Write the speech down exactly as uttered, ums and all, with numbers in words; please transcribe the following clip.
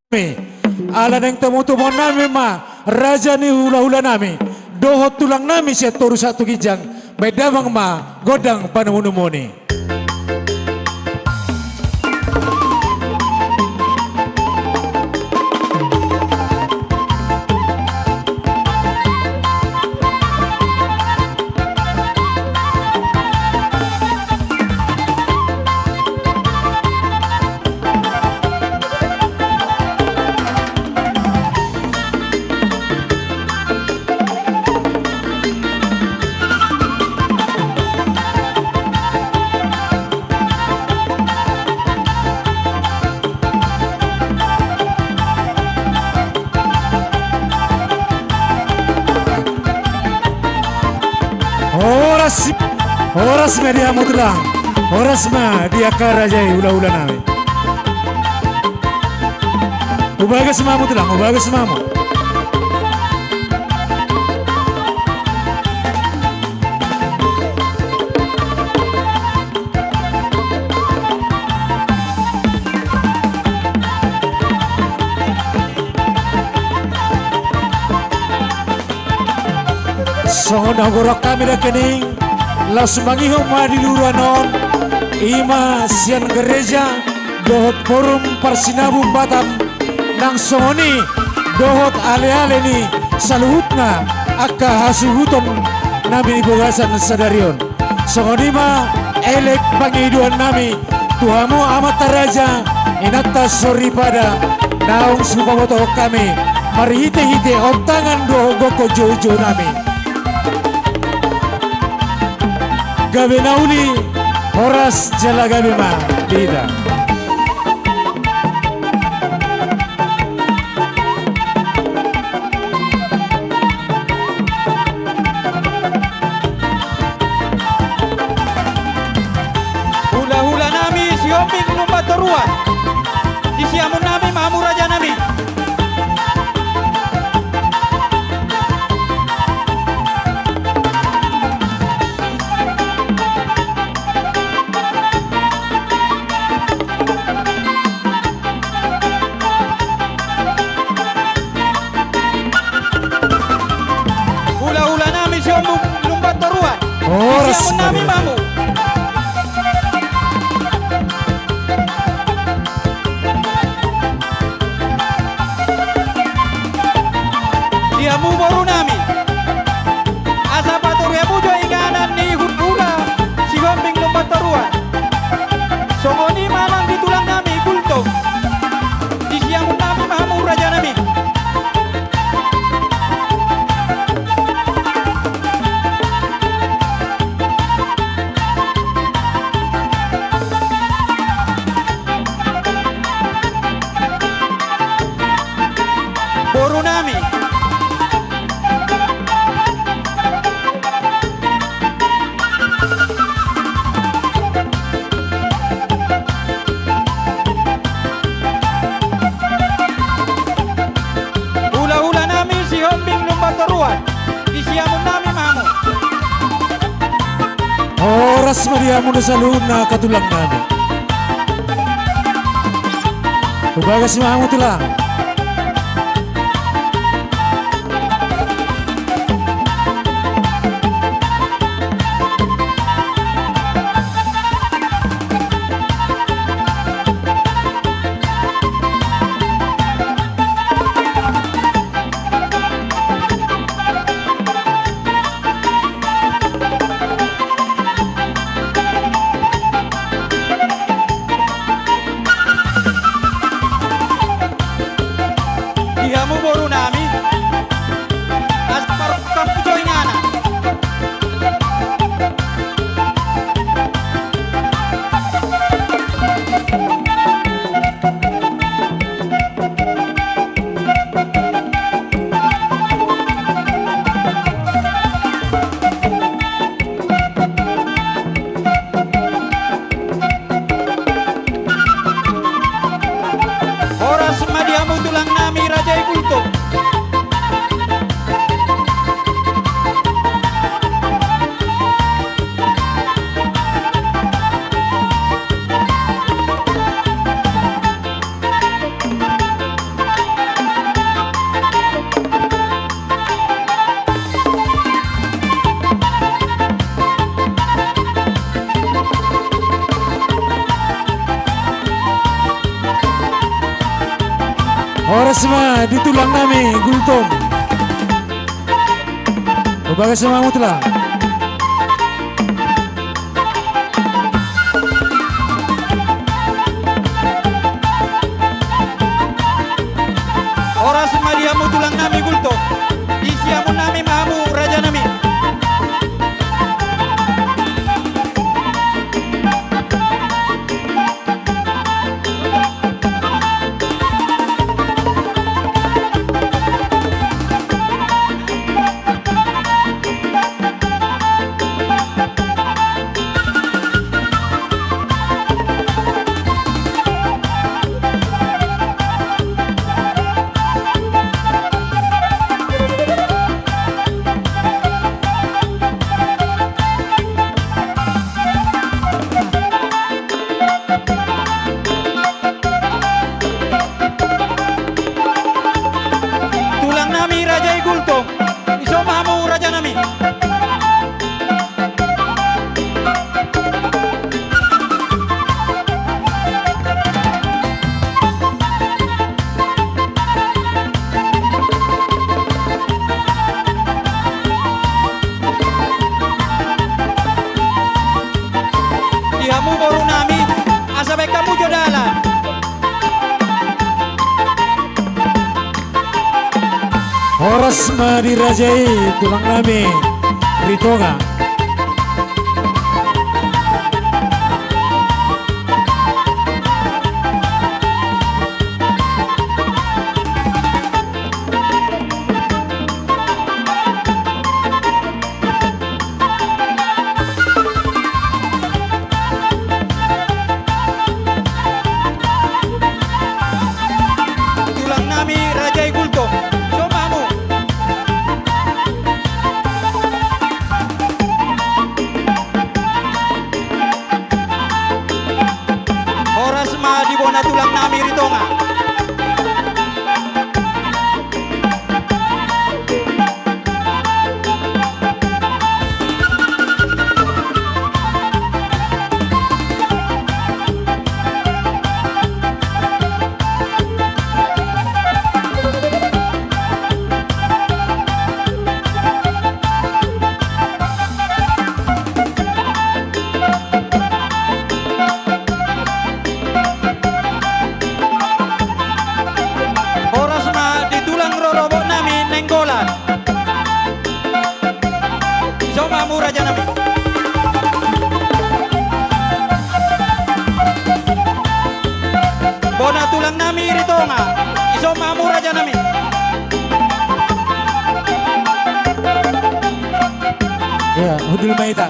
Ala naeng tamutuhon nami ma raja ni hula-hula nami dohot tulang nami sian toru sahat tu ginjang, baen damang ma gondang panomunomuon i. Horas, horas ma di hamu tulang, horas ma di angka raja i, hula-hula nami. Hubagas ma hamu tulang, hubagas ma hamu. Songon na hugoarhon hami nangkining, laos mangihut ma di huria on, i ma sian gereja dohot Forum Parsinabung Batam, nang songon i dohot ale-ale ni saluhutna angka hasuhuton nami di bagasan sadari on. Songon i ma elek pangidoan nami tu hamu amanta raja, inanta soripada, naung so hupabotohon hami marhite-hite ontangan dohot gokhon jou-jou nami. Gabe na uli, horas jala gabe ma di hita. Hula-hula nami Sihombing Lumban Toruan, di siamun nami ma hamu raja nami. Hula-hula nami Sihombing Lumban Toruan. Horas. Siamun nami ma hamu. Di hamu boru nami, asa patori hamu jo inganan ni hula-hula Sihombing Lumban Toruan. Songon i ma nang di tulang nami Gultom. Di siamun nami ma hamu raja nami. Boru nami. Hula-hula nami Sihombing Lumban Toruan, di siamun nami ma hamu. Horas ma di hamu na saluhutna angka tulang nami. Hubagas ma hamu tulang. Horas ma di tulang nami Gultom. Bagas ma hamu tulang. Horas ma di hamu tulang nami Gultom. Di siamun nami ma hamu raja nami. Tulang nami raja i Gultom. Dison ma hamu raja nami. Di hamu boru nami, asa baen hamu jo dalan. Horas ma di raja i tulang nami Ritonga. Tulang nami raja i Gultom. Dison ma hamu. Horas ma di bona tulang nami Ritonga. Horas ma di tulang rorobot nami Nainggolan. Dison ma hamu raja nami. Bona tulang nami Ritonga. Dison ma hamu raja nami. Ia, hundul ma hita.